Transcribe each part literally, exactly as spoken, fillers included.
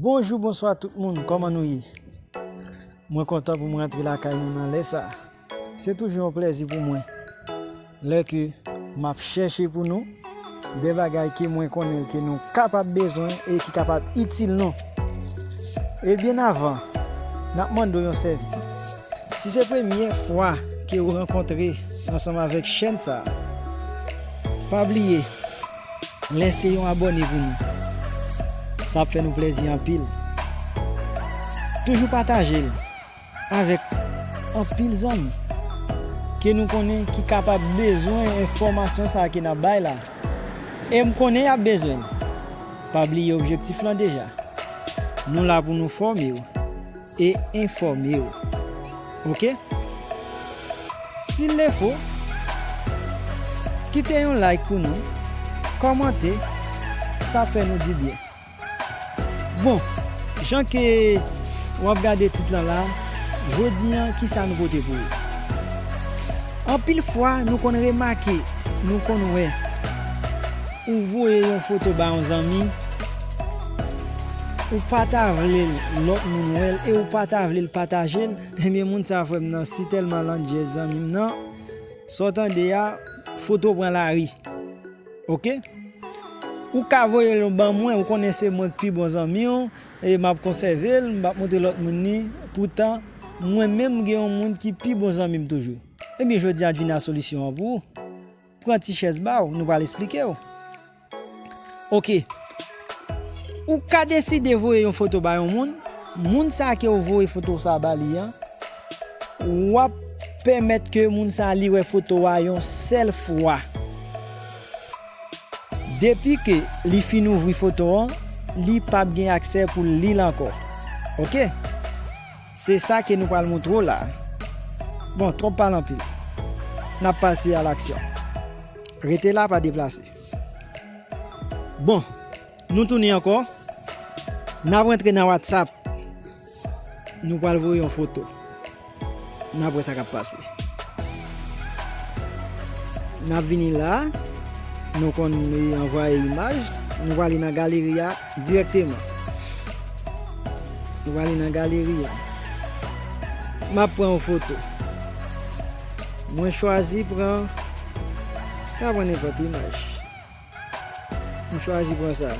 Bonjou, bonswa tout moun, kòman nou ye? Mwen kontan pou m rantre lakay nou nan lè sa. Se toujou yon plèzi pou mwen lè ke m ap chèche pou nou de bagay ke mwen konnen ke nou kapab bezwen e ki kapab itil nou. E byen avan, n ap mande w yon sèvis. Si se premyè fwa ke w rankontre ansanm avèk chèn sa a, pa bliye lèse yon abòne pou nou. Sa ap fè nou plèzi anpil. Toujou pataje l avèk anpil zanmi ke nou konnen ki kapab bezwen enfòmasyon sa a ke n ap bay la. E m konnen y ap bezwen l. Pa bliye objektif lan deja. Nou la pou nou fòme w e enfòme w. Oke? S'il le faut, kite yon like pou nou, kòmante, sa fè nou di byen. Bon, jan ke w ap gade tit lan la, jodi an, kisa nou pote pou ou? Anpil fwa, nou konn remake, nou konn wè, ou voye yon foto ba yon zanmi, ou pa ta vle lòt moun wè l e ou pa ta vle l pataje l, ebyen, moun sa, frè m nan, si tèlman landjèz zanmi m nan, sa w tande a, foto pran lari. Oke? Ou ka voye l ban mwen, ou konnen se mwen k pi bon zanmi w, e m ap konsève l, m p ap montre lòt moun li. Poutan, mwen menm, m gen yon moun ki pi bon zanmi m toujou. Ebyen, jodi a, n vin a solisyon an pou ou. Pran ti chèz ba w, nou pral esplike w. Oke. Ou ka deside voye yon foto ba yon moun. Moun sa ke w voye foto sa ba li an, w ap pèmèt ke moun sa li wè foto a yon sèl fwa. Depi ke li fin ouvri foto an, li p ap gen aksè pou l li l ankò. Oke? Se sa ke nou pral montre w la. Bon, twòp pale anpil. N ap pase a laksyon. Rete la, pa deplase. Bon, nou tounen ankò. N ap rantre nan WhatsApp. Nou pral voye yon foto. N ap wè sa k ap pase. N ap vini la. Nou konn, e, anvwaye imaj. Nou prale nan galeri a dirèkteman. Nou prale nan galeri a. M ap pran yon foto. Mwen chwazi pran, ka pran nenpòt imaj. M chwazi pran sa.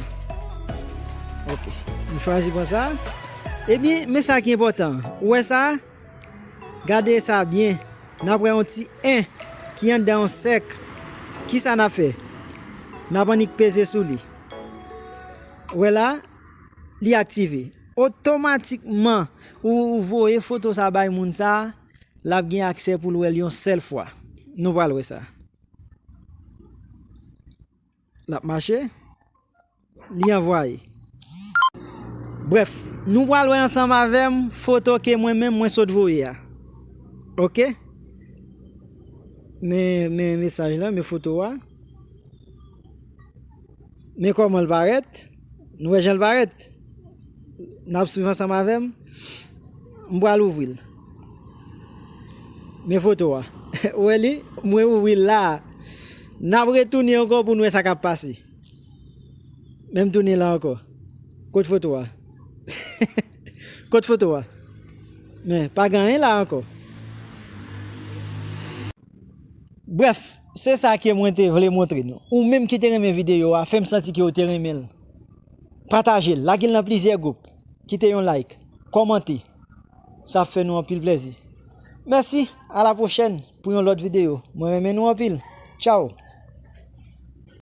Oke. M chwazi pran sa. Ebyen, men sa ki enpòtan. Ou wè sa? Gade sa byen. N ap wè yon ti en ki anndan yon sèk. Kisa n ap fè? N ap annik peze sou li. Ou wè la? Li aktive. Otomatikman, ou, ou voye foto sa bay moun sa, l ap gen aksè pou l wè l yon sèl fwa. Nou pral wè sa. L ap mache. Li anvwaye. Brèf, nou pral wè ansanm avè m foto ke mwen menm mwen sot voye a. Oke? Men, men mesaj lan, men foto a. Men kòman l parèt. Nou wè jan l parèt. N ap swiv ansanm avè m. M pral ouvri l. Men foto a. Ou wè li? Mwen ouvri l la. N ap retounen ankò pou n wè sa k ap pase. Men m tounen la ankò. Kot foto a? Kot foto a? Men, pa gen anyen la ankò. Brèf, se sa ke mwen te vle montre nou. Ou menm ki te renmen videyo a, fè m santi ke w te renmen l. Pataje l, lage l nan plizyè gwoup. Kite yon like, kòmante. Sa ap fè nou anpil plèzi. Mèsi, a la pwochèn pou yon lòt videyo. Mwen renmen nou anpil. Tchaw!